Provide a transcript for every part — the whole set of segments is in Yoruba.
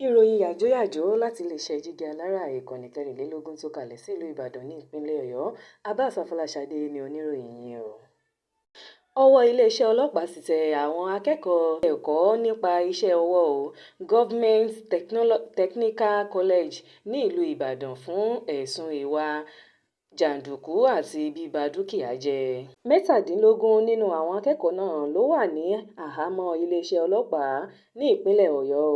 Ìròyìn yàjóyàjó láti iléeṣẹ́ Jígí Alárà, ìkànnì kẹrìnlélógún tó kalẹ̀ sílùú Ìbàdàn ní ìpínlẹ̀ Ọ̀yọ́. Abbas Afọláṣadé ní oníròyìn yín o. Ọwọ́ iléeṣẹ́ ọlọ́pàá ti tẹ àwọn akẹ́kọ̀ọ́ ẹ̀kọ́ nípa iṣẹ́ ọwọ́ Government Technical College ní ìlú Ìbàdàn fún ẹ̀sùn ìwà jàǹdùkú àti bíba dúkìá jẹ́. 17 nínú àwọn akẹ́kọ̀ọ́ náà ló wà ní àhámọ́ iléeṣẹ́ ọlọ́pàá ní ìpínlẹ̀ Ọ̀yọ́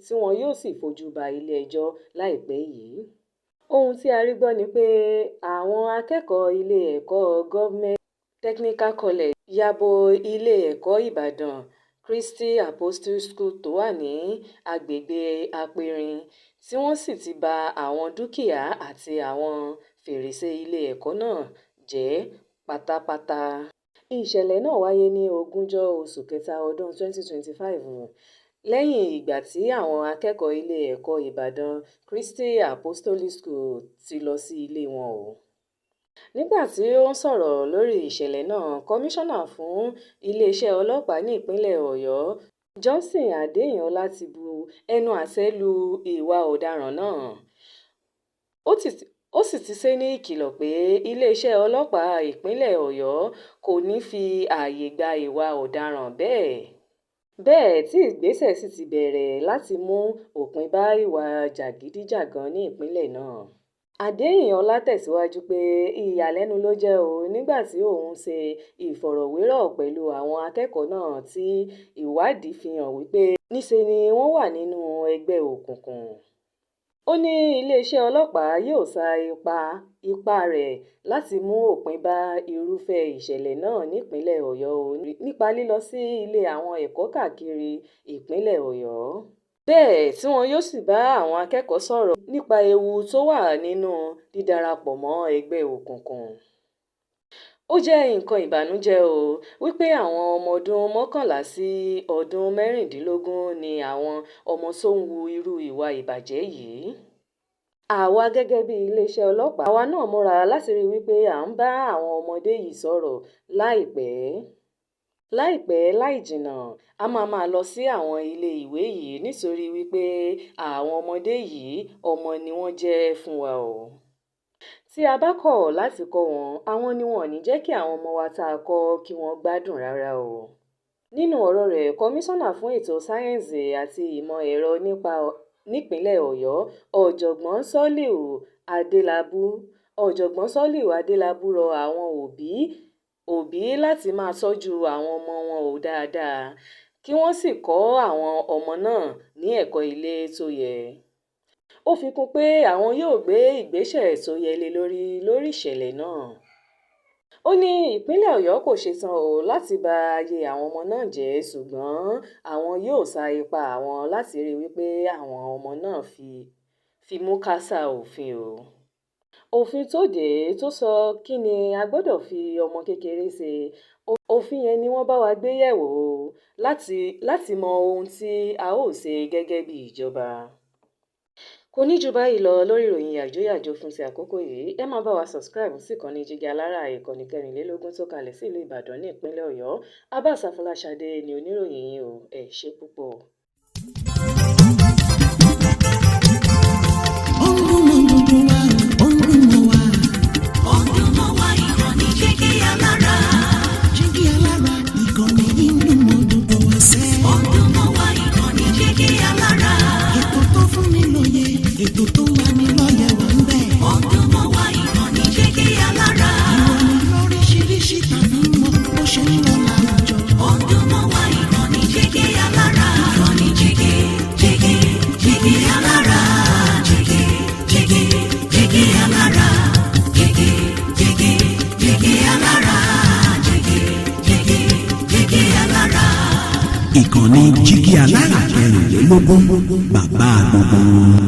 tí wọn yóò sì fojú ba ilé-ẹjọ́ láìpẹ́ yìí. Ohun tí a rí gbọ́ ni pé àwọn akẹ́kọ̀ọ́ ilé ẹ̀kọ́ Government Technical College ya bo ilé ẹ̀kọ́ Ìbàdàn Christ Apostolic School tó wà ní agbègbè Apẹ̀rẹ̀, tí wọ́n sì ti ba àwọn dúkìá àti àwọn fèrèsé ilé ẹ̀kọ́ náà jẹ́ pátápátá. Ìṣẹ̀lẹ̀ náà wáyé ní ogúnjọ́ oṣù kẹta ọdún 2025 lẹ́yìn ìgbà tí àwọn akẹ́kọ̀ọ́ ilé ẹ̀kọ́ Ìbàdàn Christ Apostolic School ti lọ sí ilé wọn. Nígbà tí ó ń sọ̀rọ̀ lórí ìṣẹ̀lẹ̀ náà, Kọmíṣánná fún iléeṣẹ́ ọlọ́pàá ní ìpínlẹ̀ Ọ̀yọ́, Johnson Adéyínọlá ti bu ẹnu àtẹ́ lu ìwà ọ̀daràn náà, ó sì ti ṣe ní ìkìlọ̀ pé iléeṣẹ́ ọlọ́pàá ìpínlẹ̀ Ọ̀yọ́ kò ní í fi ààyè gba ìwà ọ̀daràn bẹ́ẹ̀, tí ìgbésẹ̀ sì ti bẹ̀rẹ̀ láti mú òpin bá ìwà jàgídíjàgan ní ìpínlẹ̀ náà. Adéyínọlá tẹ̀síwájú pé ìyàlẹ́nu ló jẹ́ nígbà tí òun ṣe ìfọ̀rọ̀wérọ̀ pẹ̀lú àwọn akẹ́kọ̀ọ́ náà tí ìwádìí fi hàn wípé níṣe ni wọ́n wà nínú ẹgbẹ́ òkùnkùn. Ó ní iléeṣẹ́ ọlọ́pàá yóò sa ipá rẹ̀ láti mú òpin bá irúfẹ́ ìṣẹ̀lẹ̀ náà nípìnlẹ̀ Ọ̀yọ́ nípa lílọ sí ilé àwọn ẹ̀kọ́ káàkiri ìpínlẹ̀ Ọ̀yọ́. Bẹ́ẹ̀ tí wọn yóò sì bá àwọn akẹ́kọ̀ọ́ sọ̀rọ̀ nípa ewu tó wà nínú dídarapọ̀ mọ́ ẹgbẹ́ òkùnkùn. Ó jẹ́ nǹkan ìbànújẹ́ o wípé àwọn ọmọ ọdún 11 sí ọdún 16 ni àwọn ọmọ tó ń hu irú ìwà ìbàjẹ́ yìí. Àwa gẹ́gẹ́ bí iléeṣẹ́ ọlọ́pàá, àwa náà múra láti rí i wípé à ń bá àwọn ọmọdé yìí sọ̀rọ̀ láìpẹ́. Láìpẹ́ láì jìnnà, a máa máa lọ sí àwọn ilé ìwé yìí nítorí wípé àwọn ọmọdé yìí, ọmọ ni wọ́n jẹ́ fún wa o. Tí a bá kọ̀ láti kọ́ wọn, àwọn ni wọn ò ní jẹ́ kí àwọn ọmọ wa tá a kọ́ kí wọ́n gbádùn rárá o. Nínú ọ̀rọ̀ rẹ̀, Kọmíṣánná fún ètò sáyẹ́ǹsì àti ìmọ̀ ẹ̀rọ nípìnlẹ̀ Ọ̀yọ́, Ọ̀jọ̀gbọ́n Soliu Adélábù rọ àwọn òbí láti máa tọ́jú àwọn ọmọ wọn dáadáa, kí wọ́n sì kọ́ àwọn ọmọ náà ní ẹ̀kọ́ ilé tó yẹ. Ó fi kún un pé àwọn yóò gbé ìgbésẹ̀ tó yẹ lé lórí ìṣẹ̀lẹ̀ náà. Ó ní ìpínlẹ̀ Ọ̀yọ́ kò ṣetán láti ba ayé àwọn ọmọ náà jẹ́, ṣùgbọ́n àwọn yóò sa ipá àwọn láti rí i wípé àwọn ọmọ náà fimú kàtà òfin o. Òfin tó dé tó sọ kín ni a gbọ́dọ̀ fi ọmọ kékeré ṣe, òfin yẹn ni wọ́n bá wa gbé yẹ̀wò láti mọ ohun tí a ó ṣe gẹ́gẹ́ bí ìjọba. Kò ní jù báyìí lọ lórí ìròyìn yàjóyàjó fún ti àkókò yìí. Ẹ máa bá wa subscribe sí ìkànnì Jígí Alárà, ìkànnì kẹrìnlélógún tó kalẹ̀ sí ìlú Ìbàdàn ní ìpínlẹ̀ Ọ̀yọ́. Abbas Afọláṣadé ní oníròyìn yín o. Ẹ ṣé púpọ̀. Ó ń dún mọ́ gbogbo wa, ó ń dún mọ́ wa. Ó ń dún mọ́ wa, ìkànnì Jígí Alára. Jígí Alára, ìkànnì yìí ń dún mọ́ gbogbo wa sẹ́. Ó ń dún mọ́ wa, ìkànnì Jígí Alára. Ètò tó fún ni lóye, ètò tó ń lani lọ́yẹ̀ wà ń bẹ̀. Ó ń dún mọ́ wa, ìkànnì Jígí Alára. Ìròyìn lóríṣiríṣi tàbí mọ́ bó ṣe ń lọ láwùjọ. Ó ń dún mọ́ wa, ìkànnì Jígí Alára. Ìkànnì Jígí, Jígí, Jígí Alára. Jígí, Jígí, Jígí Alára. Jígí, Jígí, Jígí Alára. Jígí, Jígí, Jígí Alára. Ìkànnì Jígí Alára kẹrìnlélógún, bàbá gbogbo wọn.